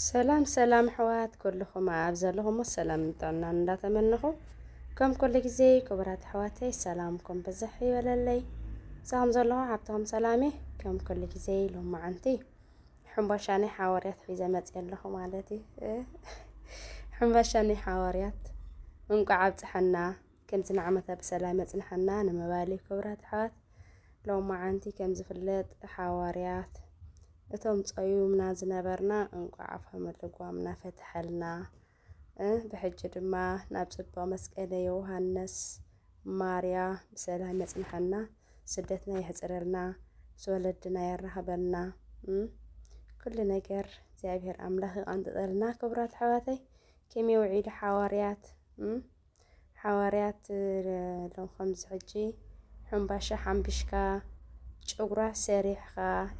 ሰላም ሰላም ኣሕዋት ኩልኹም ኣብ ዘለኹሞ ሰላም ጥዕናን እንዳተመነኹ፣ ከም ኩሉ ግዜ ክቡራት ኣሕዋተይ ሰላምኩም ብዝሕ ይበለለይ። እዛ ከም ዘለኹ ሓብትኹም ሰላም እየ። ከም ኩሉ ግዜ ሎማዓንቲ ሕምባሻ ናይ ሓዋርያት ሒዘ መፅየ ኣለኹ ማለት እዩ። ሕምባሻ ናይ ሓዋርያት እንቋዕ ኣብፅሐና። ከምዚ ንዓመታ ብሰላም የጽንሐና ንምባል እዩ። ክቡራት ኣሕዋት፣ ሎማዓንቲ ከም ዝፍለጥ ሓዋርያት እቶም ጸዩምና ዝነበርና እንቋዕ ኣፎም ልጓምና ፈትሐልና። እ፣ ብሕጂ ድማ ናብ ጽቡቕ መስቀለ ዮሃንስ ማርያ ብሰላም የጽንሐና፣ ስደትና የሕጽረልና፣ ምስ ወለድና የራኽበና። እ፣ ኩሉ ነገር እግዚኣብሔር ኣምላኽ ይቐንጥጠልና። ክቡራት ኣሕዋተይ፣ ከመይ ውዒሉ ሓዋርያት? እ፣ ሓዋርያት ሎም ከምዚ ሕጂ ሕምባሻ ሓምቢሽካ ጭጉራ ሰሪሕኻ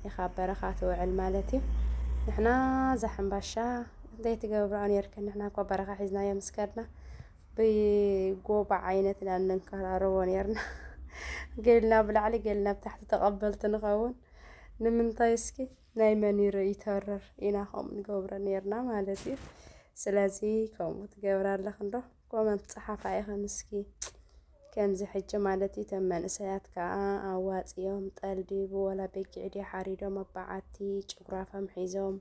ኢኻ በረኻ ትውዕል ማለት እዩ። ንሕና እዛ ሕምባሻ እንታይ ትገብርኣ ነርክን? ንሕና እኳ በረኻ ሒዝናዮ ምስ ከድና ብጎባ ዓይነት ኢና እንንከራረቦ ነርና። ገልና ብላዕሊ ገልና ብታሕቲ ተቐበልቲ ንኸውን። ንምንታይ እስኪ ናይ መን ይር-፣ ይተርር ኢና ከምኡ ንገብሮ ነርና ማለት እዩ። ስለዚ ከምኡ ትገብራ ኣለኽን ዶ? ኮመንት ጸሓፋ ኢኽን እስኪ። ከምዚ ሕጂ ማለት እዩ፣ እቶም መንእሰያት ከኣ ኣዋጺኦም ጠልዲቡ ወላ በጊዕ ድዩ ሓሪዶም ኣብ በዓቲ ጭጉራፎም ሒዞም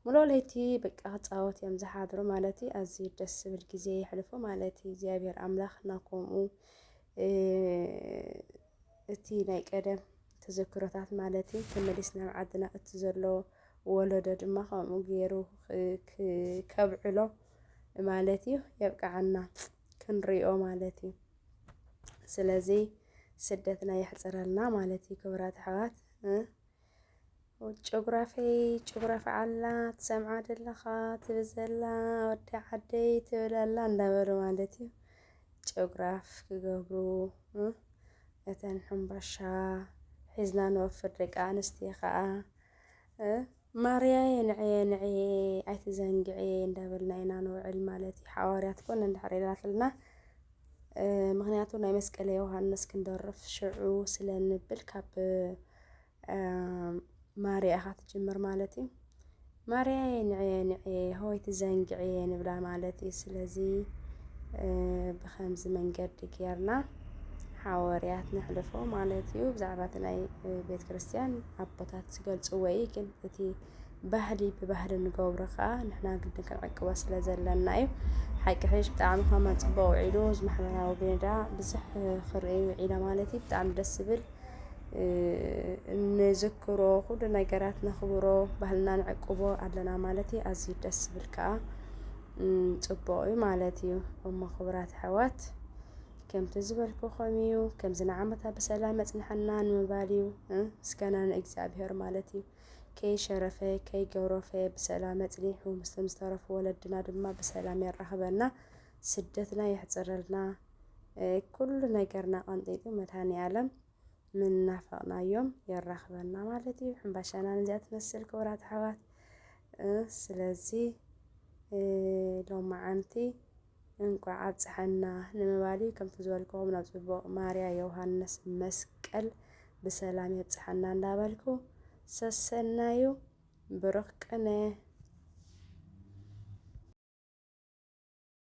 ሙሉእ ለይቲ በቃ ክጻወቱ እዮም ዝሓድሩ ማለት እዩ። ኣዝዩ ደስ ዝብል ግዜ የሕልፉ ማለት እዩ። እግዚኣብሔር ኣምላኽ ናኮምኡ፣ እ፣ እቲ ናይ ቀደም ተዘክሮታት ማለት እዩ፣ ተመሊስና ኣብ ዓድና እቲ ዘሎ ወለዶ ድማ ከምኡ ገይሩ ክ-፣ ክ-፣ ከብዕሎ ማለት እዩ። የብቅዓና ክንሪኦ ማለት እዩ። ስለዚ ስደትና የሕጽረልና ማለት እዩ ክቡራት ኣሕዋት። እ፣ ጨጉራፈይ ጨጉራፍ ዓላ ትሰምዓ ዘለኻ ትብል ዘላ ወዲ ዓደይ ትብል ኣላ እንዳበሉ ማለት እዩ። ጨጉራፍ ክገብሩ፣ እ፣ እተን ሕምባሻ ሒዝና ንወፍር ደቂ ኣንስትዮ ኸኣ፣ እ፣ ማርያየ ንዕየ ንዕየ ኣይትዘንግዕየ እንዳበልና ኢና ንውዕል ማለት እዩ። ሓዋርያት ኮን እንድሕር ኢላትልና፣ እ፣ ምኽንያቱ ናይ መስቀለ ዮሃንስ ክንደርፍ ሽዑ ስለ ንብል ካብ፣ እ፣ ማርያ ኢኻ ትጅምር ማለት እዩ። ማርያየ ንዕየ ንዕየ ሆይ ትዘንግዕየ ንብላ ማለት እዩ። ስለዚ፣ እ፣ ብኸምዚ መንገዲ ጌርና ሓዋርያት ነሕልፎ ማለት እዩ። ብዛዕባ እቲ ናይ፣ እ፣ ቤተ ክርስቲያን ኣቦታት ዝገልጽዎ እዩ፣ ግን እቲ ባህሊ ብባህሊ ንገብሮ ኸኣ ንሕና ግድን ክንዕቅቦ ስለ ዘለና እዩ። ሓቂ ሕሽ ብጣዕሚ ከማን ጽቡቕ ውዒሉ፣ እዚ ማሕበራዊ ሜዳ ብዙሕ ክርኢ ውዒለ ማለት እዩ። ብጣዕሚ ደስ ዝብል፣ እ፣ ንዝክሮ፣ ኩሉ ነገራት ነኽብሮ፣ ባህልና ንዕቅቦ ኣለና ማለት እዩ። ኣዝዩ ደስ ዝብል ከኣ፣ እም፣ ጽቡቕ እዩ ማለት እዩ። እሞ ክቡራት ኣሕዋት፣ ከምቲ ዝበልኩኹም እዩ፣ ከምዚ ንዓመታ ብሰላም የጽንሐና ንምባል እዩ። እ፣ ምስጋና ንእግዚኣብሔር ማለት እዩ። ከይሸረፈ ከይገረፈ ብሰላም ኣጽኒሑ፣ ምስቶም ዝተረፉ ወለድና ድማ ብሰላም የራኽበና፣ ስደትና የሕጽረልና፣ እ፣ ኩሉ ነገርና ቀንጢጡ መድሃኔ ኣለም ምናፈቕናዮም የራኽበና ማለት እዩ። ሕምባሻና ነዚኣ ትመስል ክቡራት ኣሕዋት። እ፣ ስለዚ፣ እ፣ ሎማዓንቲ እንቋዕ ኣብጽሐና ንምባል እዩ። ከምቲ ዝበልክኹም ናብ ጽቡቕ ማርያ ዮሃንስ መስቀል ብሰላም የብጽሐና እንዳበልኩ፣ ሰሰናዩ ብሩኽ ቅነ።